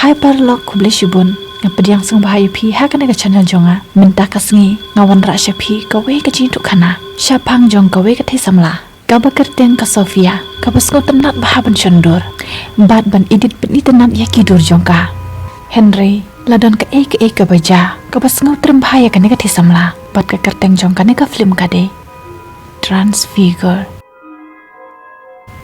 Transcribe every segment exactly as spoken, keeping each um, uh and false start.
Hi paralok, khublei shibun. Nga pdiang sngewbha ïa phi ha kane ka channel jong nga. Mynta ka sngi nga wanrah sha phi kawei ka jingïathuhkhana shaphang jong kawei ka thei samla kaba kyrteng ka Sofia, kaba sngewtynnat bha ban shon dur bad ban edit pynitynnat ïa ki dur jong ka. Hynrei la don kaei kaei kaba jia kaba sngewtriem bha ïa kane ka thei samla, bad ka kyrteng jong kane ka film ka dei Transfigure.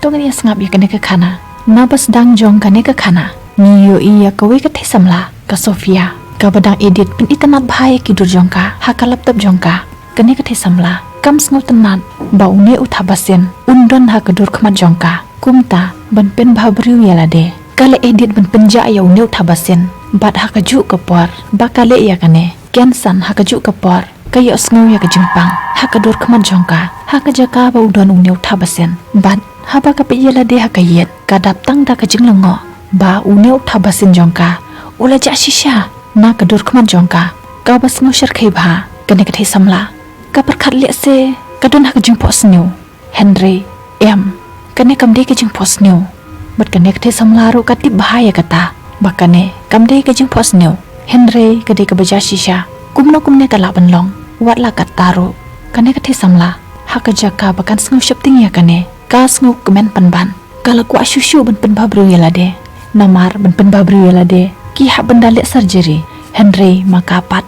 To ngin ïa sngap ïa kane ka khana. Naba sdang jong kane ka khana, ngi ïohi ïa kawei ka thei samla, ka Sofia, kaba dang edit pynitynnat bha ïa ki dur jong ka ha ka laptop jong ka. Kane ka thei samla kam sngewtynnat ba une u thapbasien un don ha ka dur khmat jong ka. Kumta ban pynbhabriew ïa lade, ka la edit ban pynjah ïa une u thapbasien. Bad ha kajuh ka por ba ka leh ïa kane, kynsan ha kajuh ka por ka ïohsngew ïa ka jingpang ha ka dur khmat jong ka, ha ka jaka ba u don une u thapbasien. Bad haba ka peit ïa lade ha ka ïit, ka dap tang da ka jinglyngngoh ba une u thapbasien jong ka u la jah shisha na ka dur khmat jong ka. Kaba sngewshyrkhei bha, kane ka thei samla ka pyrkhat lehse ka don ha ka jingphohsniew. Hynrei em, kane kam dei ka jingphohsniew. Bad kane ka thei samla ruh ka tip bha ïa kata ba kane kam dei ka jingphohsniew, hynrei ka dei kaba jah shisha. Kumno kumne ka lah ban long? Wat la katta ruh, kane ka thei samla, ha ka jaka ba kan sngewsheptieng ïa kane, ka sngewkmen pynban. Ka la kwah shuh shuh ban pynbhabriew ïa lade. Namar ban pynbhabriew ïa lade ki hap ban da leh surgery. Hynrei ma ka pat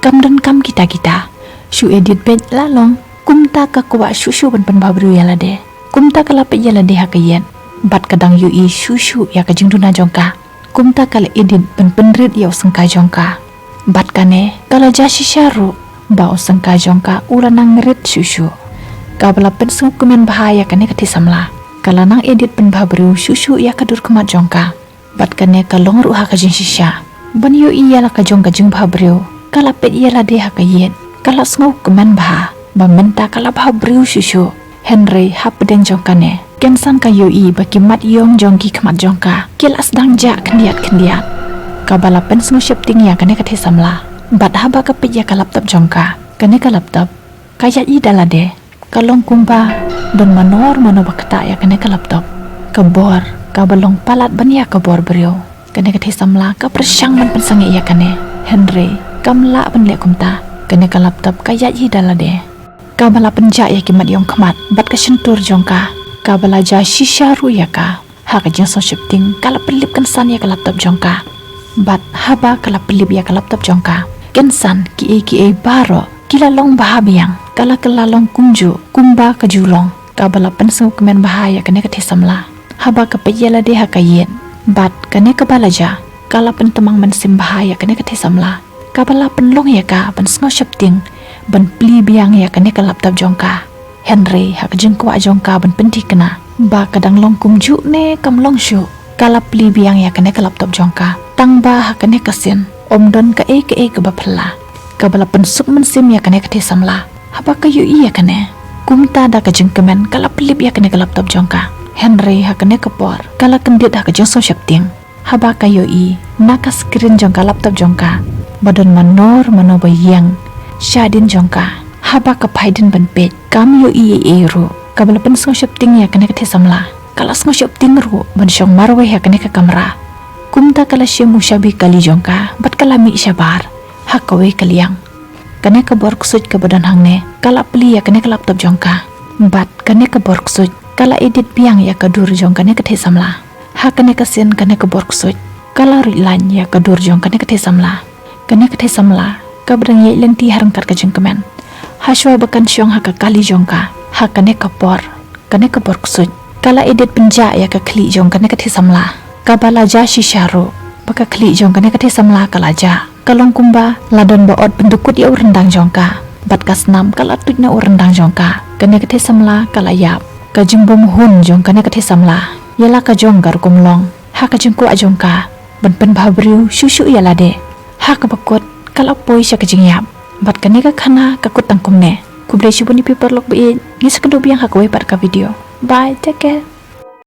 kam donkam kita kita. Shu edit beit la long. Kumta ka kwah shuh shuh ban pynbhabriew ïa lade. Kumta ka la peit ïa lade ha ka ïit, bad ka dang ïohi shuh shuh ïa ka jingduna jong ka. Kumta ka la edit ban pynrit ïa u syngkai jong ka. Bad kane ka la jah shisha ruh ba u syngkai jong ka u la nang rit shuh shuh. Kaba la pynsngewkmen bha ïa kane ka thei samla, ka la nang edit pynbhabriew shuh shuh ïa ka dur khmat jong ka. Bad kane ka long ruh ha ka jingshisha. Ban ïohi ïa la ka jong ka jingbhabriew, ka la peit ïa lade ha ka ïit, ka la sngewkmen bha ba mynta ka la bhabriew shuh shuh. Hynrei hapdeng jong kane, kynsan ka ïohi ba ki mat ïong jong ki khmat jong ka ki la sdang jah khyndiat khyndiat. Kaba la pynsngewsheptieng ïa kane ka thei samla, bad haba ka peit ïa ka laptop jong ka, kane ka laptop ka ïaid hi da lade. Ka long kumba don mano mano ba ktah ïa kane ka laptop. Ka bor kaba long palat ban ïa ka bor briew. Kane ka thei samla ka pyrshang ban pynsangeh ïa kane, hynrei kam lah ban leh kumta. Kane ka laptop ka ïaid hi da lade. Kaba la pynjah ïa ki mat ïong khmat bad ka shyntur jong ka, kaba la jah shisha ruh ïa ka. Ha ka jingsngewsheptieng ka la pynlip kynsan ïa ka laptop jong ka. Bad haba ka la pynlip ïa ka laptop jong ka, kynsan kiei kiei baroh ki la long bha biang. Ka la kylla long kumjuh kumba ka ju long. Kaba la pynsngewkmen bha ïa kane ka thei samla, haba ka peit ïa lade ha ka ïit, bad kane kaba la jah, ka la pynthymmang mynsiem bha ïa kane ka thei samla. Kaba la pynlong ïa ka ban sngewsheptieng ban plie biang ïa kane ka laptop jong ka. Hynrei ha ka jingkwah jong ka ban pynthikna ba ka dang long kumjuh ne kam long shuh, ka la plie biang ïa kane ka laptop jong ka. Tangba ha kane ka sien ym don kaei kaei kaba phylla. Kaba la pynsuk mynsiem ïa kane ka thei samla haba ka ïohi ïa kane. Kumta da ka jingkmen ka la pynlip ïa kane ka laptop jong ka. Hynrei ha kane ka por ka la kyndit ha ka jingsngewsheptieng. Haba ka ïohi na ka screen jong ka laptop jong ka ba don mano mano ba ïeng shadien jong ka. Haba ka phai dien ban peit, kam ïohi ei ei ruh. Kaba la pynsngewsheptieng ïa kane ka thei samla, ka la sngewsheptieng ruh ban shong marwei ha kane ka kamra. Kumta ka la shim u shabi kali jong ka bad ka la mih shabar ha kawei ka liang. Kane ka bor ksuid kaba don hangne ka la plie ïa kane ka laptop jong ka. Bad kane ka bor ksuid ka la edit biang ïa ka dur jong kane ka thei samla. Ha kane ka sien kane ka bor ksuid ka la ruh laiñ ïa ka dur jong kane ka thei samla. Kane ka thei samla kaba dang ïaid lynti ha ryngkat ka jingkmen. Hashwa ba kan shong ha ka kali jong ka, ha kane ka por, kane ka bor ksuid ka la edit pynjah ïa ka khlieh jong kane ka thei samla. Kaba la jah shisha ruh ba ka khlieh jong kane ka thei samla ka la jah. Ka long kumba la don ba ot pyndukut ïa u ryndang jong ka. Bad ka snam ka la tuid na u ryndang jong ka. Kane ka thei samla ka la ïap. Ka jingbymhun jong kane ka thei samla ïa la ka jong ka rukom long. Ha ka jingkwah jong ka ban pynbhabriew shuh shuh ïa lade, ha kaba kut ka la poi sha ka jingïap. Bad kane ka khana ka kut tang kumne. Khublei shibun ïa phi paralok ba ïeit. Ngin sa ïakynduh biang ha kawei pat ka video. Bye, take care.